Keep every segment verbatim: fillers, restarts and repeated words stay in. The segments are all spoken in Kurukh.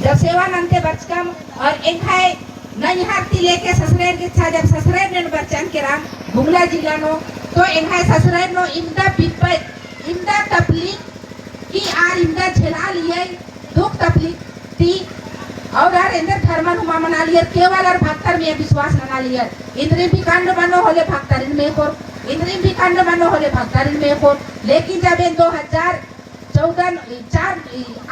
जब सेवा नन्ते बरचकम और एंग्है नैहर ती लेके ससुरैर गेच्छा, जब ससुरैर नू बरचन केरम गुमला जिला नू, तो एंग्है ससुरैर नू इवंदा बिपत, इवंदा तकलीफ कि आर इवंदा झेलालियर, दुख तकलीफ ती, और आर एन्देर धर्मन हूँ मा मनालियर, केवल आर भक्तर में विश्वास ननालियर। इन्द्रिम भी कांड मनो होले भक्तरिन मेख़ोर, इन्द्रिम भी कांड मनो होले भक्तरिन मेख़ोर। लेकिन जब एन दो हजार चौदह, चार,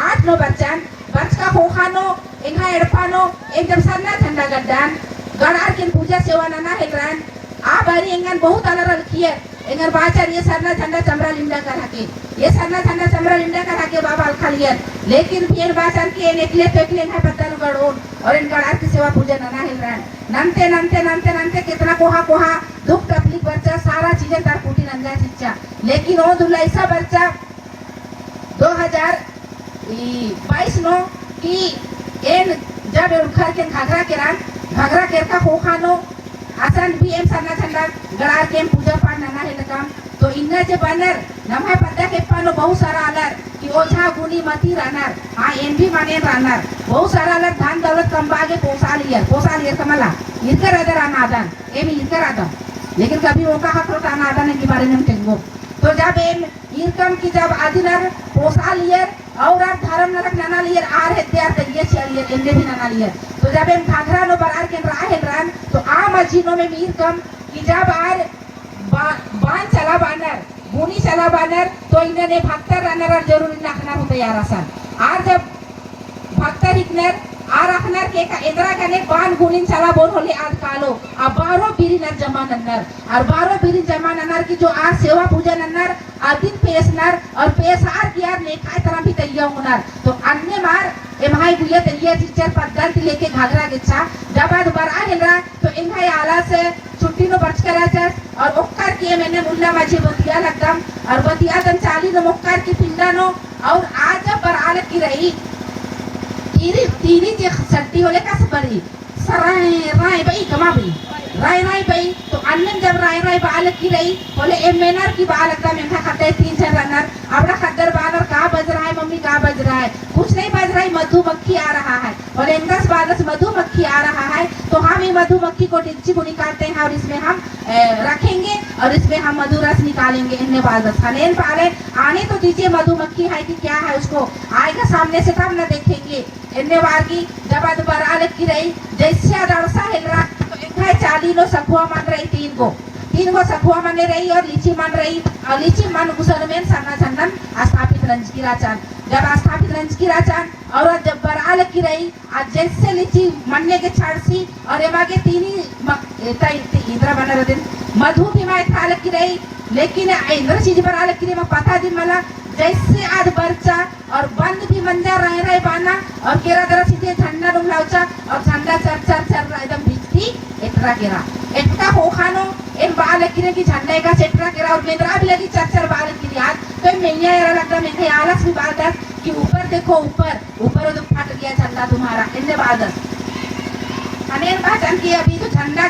आठ नू बरचन, बरचका ख़ोख़ा नू, एंग्है एड़पा नू, एन जब सरना झंडा गड्डन, गड़ार की एन पूजा सेवा नना हेलरन, आ बारी एंगन बहुत आलर अलख़ियर, एंगन बाचर ये सरना झंडा चमरा लिंडा कर हके, ये सरना झंडा चमरा लिंडा कर हके बाबा अलख़ालियर। लेकिन भी एन बाचर कि एन एकले तो एकले एंग्है पद्दा नू गड़ोन, और एन गड़ार की सेवा पूजा नना हेलरन। नन्ते, नन्ते, नन्ते, नन्ते केतना कोहा, कोहा दुख तकलीफ बरचा, सारा चीजन तार कूटी नंजा चिच्चा। लेकिन ओन्द उल्ला ऐसा बरचा, दो हजार बाईस नू कि एन जब एन उरखर की एन घाघरा केरन, घाघरा केरका ख़ोख़ा नू असन भी एम सरना झंडा गड़ार की एम पूजा पाठ नना हेलकम। तो इन्ना जे बअनर, नम्है पद्दा खेप्पा नू बहुत सारा आलर कि ओझा गुनी मती रअनर, हाँ, एन भी मनेन रअनर, बहुत सारा आलर धन दौलत कमबआ गे पोसालियर, पोसालियर का मला, ईरकर रअदर अनादन, एम ईरकर रअदम, लेकिन कभी ओका ख़क्खरो ता अनादन की बारे में एम तेंगो। तो जब एम ईरकम कि जब अदिन आर पोसालियर और आर धरम नलख ननालियर, आर हेद्दे आर तैया चिआलियर, एन्ने भी ननालियर। तो जब एम घाघरा नू बरअर की एन रआ हेलरन, तो आ मझी नू एम ईरकम कि जब आर बा-, बान चला बअनर, गुनी चला बअनर, तो इन्ना ने भक्तर रअनर आर जरूर इन्ना अख़नर हूँ तैयार असन। आर जब भक्तर हिकनर, आर अख़नर कि एका एन्दरा गने बान गुनिन चला बओन होले आद कालो, आ बारो बीरिन आर जमा नन्नर, और बारो बीरिन जमा नन्नर कि जो आर सेवा पूजा नन्नर, अदिन पेसनर, और पेसआर कि आर नेखय तरा भी तैया ओंगनर। तो अन्नेम आर एम्है गुइया तैया चिच्चर पद्दन ती लेके घाघरा गेच्छा, जब आद बरआ हेलरा, तो एंग्है आलस छुट्टी नू बरचका रहचस, और ओक्कर की एम एन्ने उल्ला मझी बतिया लगदम, और बतियादम चाली नू ओक्कर की पिंडा नू, और आद जब बरआ लगी रई, तीनी, तीनी जे सड्डी होले कस बरई, सराय, राय बई, कमा बई, राय, राय बई, तो अन्नेम जब राय, राय बआ लगी रई, होले एम मेनर की बआ लगदम, एंग्है ख़द्दर तीन झन रअनर, अबड़ा ख़द्दर बअनर, "का बज रहा है मम्मी, का बज रहा है?" "कुछ नहीं बज रहा है, मधुमक्खी आ रहा है।" बोले, "एन्देस बादस मधुमक्खी आ रहा है, तो हम ये मधुमक्खी को डेगची को निकालते हैं और इसमें हम, ए, रखेंगे और इसमें हम मधु रस निकालेंगे।" एन्ने बादस ख़ने एन बआले, "आने तो दीजिए मधुमक्खी है कि क्या है, उसको आएगा सामने से तब ना देखेंगे।" एन्ने बअर की जब आद बरआ लगी रई, जैसे आद अंड़सा हेलरा, तो एंग्है चाली नू सखुआ मन रई तीन गो, तीन गो सखुआ मन रई और लिच्ची मन रई, और लिच्ची मन गुसन में सरना झंडन स्थापित नंजकी रहचन। जब स्थापित नंजकी रहचन, और जब बरआ लगी रई, आ जैसे लिच्ची मन्ने गे छाड़सी, और एमा गे तीनी म-, ए, तई, ती, इन्द्रा बअनर अदिन, मधु भी मा एथरा लगी रई, लेकिन आ इन्द्रा चीज बरआ लगी रई, मा पता दिम मला, जैसे आद बरचा, और बंद भी मंजा, राय राय बअना, और केरा दरा सीधे झंडा नू उल्लाउचा, और झंडा चर, चर, चर, एकदम बिजती, एटरा केरा। एटका ख़ोख़ा नू, एम बआ लगी रई कि झंडा एका से एटरा केरा, और मेंदरा भी लगी चर, चर बआ लगी रई आद, तो एम मइय्याँ एरा लगदम, एंग्है आलस भी बअदस कि ऊपर देखो, ऊपर, ऊपर वो तो फट गया झंडा तुम्हारा, एन्ने बअदस। ख़ने एन बाचन कि अभी तो झंडा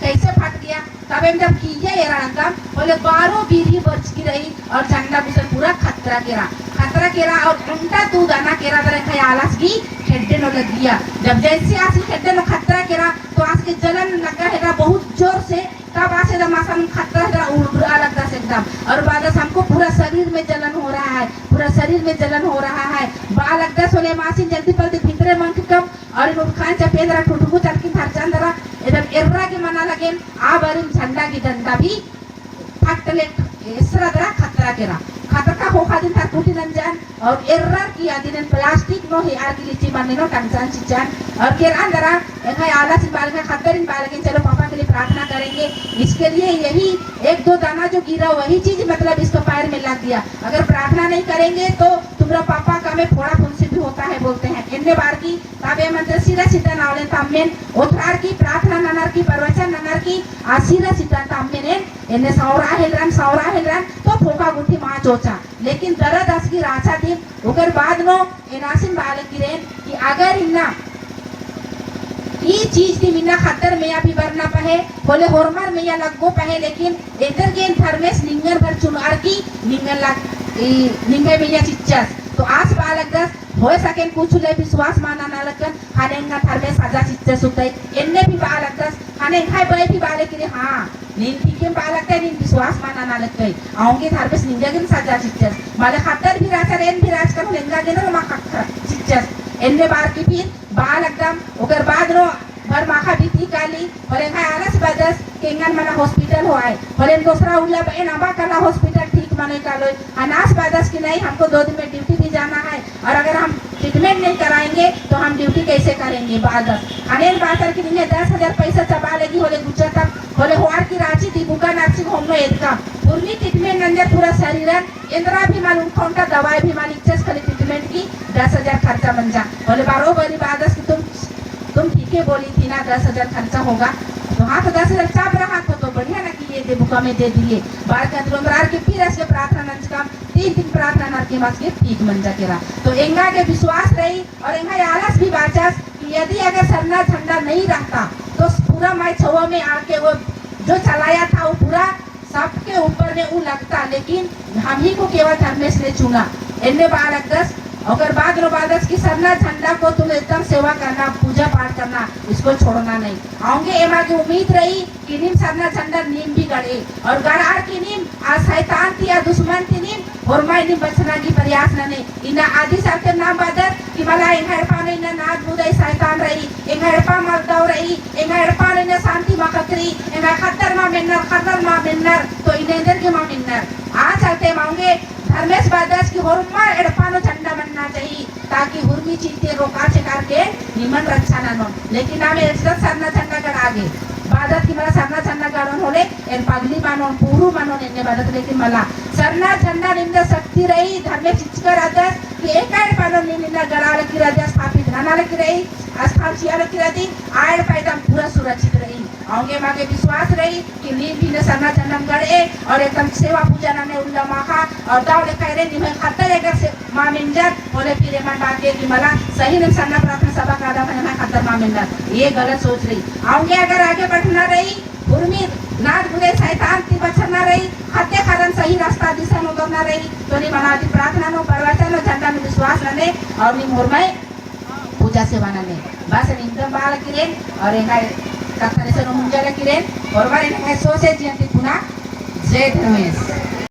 कैसे फट गया? तब एम जब किइय्या एरा लगदम, होले बारो बीरी बरचकी रई और झंडा गुसन पूरा खतरा केरा, खतरा केरा और ओन्टा दू दाना केरा दरा एंग्है आलस गही खेड्डे नू लग्गिया। जब जैसे आस गही खेड्डे नू खतरा केरा, तो आस गे जलन लग्गा हेलरा बहुत जोर से, तब आस एकदम असन खतरा हेलरा उड़बुड़आ लगदस एकदम। और बअदस हमको पूरा शरीर में जलन हो रहा है, पूरा शरीर में जलन हो रहा है। बआ लगदस होले एम आसिन जल्दी पल्दी भितरे मंजकम, और एन उरखन चपेन दरा ठुठुगु चटकिन धरचन दरा, एकदम एर्रा गे मना लगेन, आ बारिम झंडा गही डंडा भी फट ले एसरा दरा खतरा केरा। खतरका ख़ोख़ा दिम तार कूटी नंजन, और एर्रर की अदिन एन प्लास्टिक नू हेअर की लिच्ची मन्ने नू टंगचन चिच्चन, और केरन दरा एंग्है आलसिन बआ लगेन, ख़द्दरिन बआ लगेन, चलो पापा के लिए प्रार्थना करेंगे, इसके लिए यही एक दो दाना जो गिरा वही चीज मतलब इसको पैर में लग गया, अगर प्रार्थना नहीं करेंगे तो तुम्हारा पापा का में फोड़ा फुंसी भी होता है बोलते हैं। एन्ने बअर की तब एम अन्ते सीरा सिद्धा नावलेन तम्मेन ओथरार की प्रार्थना ननर की प्रवचन ननर की आ सीरा सिद्धा तम्मेन एन एन्ने सौरा हेलरन, सौरा हेलरन तो फोका गुट्ठी मा चोचा। लेकिन दरद आस गही राछा दिम ओकर बाद नू एन आसिन बआ लगी रएन कि अगर इन्ना ई चीज दिम इन्ना ख़द्दर मइय्याँ भी बरना पहे, होले होरमर मइय्याँ लग्गो पहे, लेकिन एन्देर गे एन धर्मेस निंगन भर चुनअर की निंगन लग, ई निंग्है मइय्याँ चिच्चस। तो आस बआ लगदस होय सकेन कुछ ले विश्वास मल नना लगकन, ख़ने एंगा धर्मेस सजा चिच्चस उतई, एन्ने भी बआ लगदस, ख़ने एंग्है बई भी बआ लगी रई, हाँ, नीन ठीकेम बआ लगदय, नीन विश्वास मल नना लगकय, औंगे धर्मेस निंगा गे सजा चिच्चस, मले ख़द्दर भी रहचर, एन भी रहचकन होले एंगा गे नमा ख़क्खर चिच्चस, एन्ने बअर की फिर बआ लगदम, ओकर बाद नू बरअर माख़ा बीती काली, होले एंग्है आलस बअदस कि एंगन मना hospital होअय, होले एन दोसरा उल्ला बअन अम्बा काला hospital ठीक मनोय कालोय, अनास बअदस कि नहीं, हमको दो दिन में duty भी जाना है, और अगर हम treatment नहीं कराएंगे, तो हम duty कैसे करेंगे? बअदस। ख़ने एन बअदर कि निंग्है दस हजार पैसा चबआ लगी होले गुच्चा तक, होले होअर की राँची दी बुका nursing home नू एदका। उर्मी treatment नंजर पूरा शरीरन, एन्दरा भी मल उनका, उनका दवाई भी मल इच्चस, खाली treatment की दस हजार खर्चा मंजा। होले बरोबरी बअदस कि तुम तुम ठीके बोली थी ना, दस हजार खर्चा होगा। तो हाँ, तो दस हजार चाप रहा था, तो बढ़िया ना किए, दे बुका में दे दिए। बाद के अंदर उमरार के फिर असके प्रार्थना नंजकम, तीन दिन प्रार्थना ननर की मल असके ठीक मंजा केरा। तो एंगा गे विश्वास रई और एंगा आलस भी बाचस कि यदि अगर सरना झंडा नहीं रहता, तो पूरा मइय छवा में आके वो जो चलाया था, वो पूरा सबके ऊपर में ऊ लगता, लेकिन हम ही को केवल धर्मेस ने चुना। एन्ने बआ लगदस, ओकर बाद नू बअदस कि सरना झंडा को तुम एकदम सेवा करना, पूजा पाठ करना, इसको छोड़ना नहीं। औंगे एमा गे उम्मीद रई कि नीम सरना झंडा नीम भी गड़े, और गड़ार की नीम आ शैतान ती, आ दुश्मन ती नीम होरमर नीम बछना गे प्रयास नने। इन्ना आदि साहब नाम बअदर कि मला एंग्है एड़पा नू इन्ना नाद मुदई शैतान रई, एंग्है एड़पा मल दव रई, एंग्है एड़पा नू इन्ना शांति मल खतरी, एंग्है ख़द्दर मल मेन्नर, ख़र्रर मल मेन्नर, तो इन्ना एन्देर गे मल मेन्नर। आ चलते औंगे धर्मेस बअदस कि होरमर एड़पा नू झंडा मन्ना चाही, ताकि हुरमी चीज ती रोका चेकार के निमन रक्षा ननोन। लेकिन नाम एड़पा सरना झंडा गड़ा गे बअदत कि मला सरना झंडा गड़ोन होले एन पगली मनोन, पुरु मनोन एन्ने बअदत, लेकिन मला सरना झंडा निम्दा शक्ति रई, धर्मेस चिचकर अदस कि एका एड़पा नू नीन इन्ना गड़ा लगी रअदय, स्थापित नना लगी रई, स्थान चिआ लगी रअदी, आ एड़पा एकदम पूरा सुरक्षित रई। औंगे एमा गे विश्वास रई कि नीम भी इन्ना सरना झंडन गड़े और एकदम सेवा पूजा नने उल्ला माख़ा और दव लेखा एरे निम्है ख़द्दर अगर से मल मेंजर होले फिर एमन बात के कि मला सही में सरना प्रार्थना सभा कादम है, एम्है ख़द्दर मल मेन्नर, ये गलत सोच रई। औंगे अगर आगे बढ़ना रई, हुरमी नाद मुदई शैतान ती बछरना रई, ख़द्दे ख़र्रन सही रास्ता दिसा नू ओदरना रई, तो नीम अनादि प्रार्थना नू, प्रवचन नू, झंडा नू विश्वास नने और नीम होरमय पूजा सेवा नने। बस नीम एकदम बआ लगी रएन और एंग्है कत्था नू मुंजा लगी रएन और बारे एंग्है सोचे जियन ती पुना जय धर्मेस।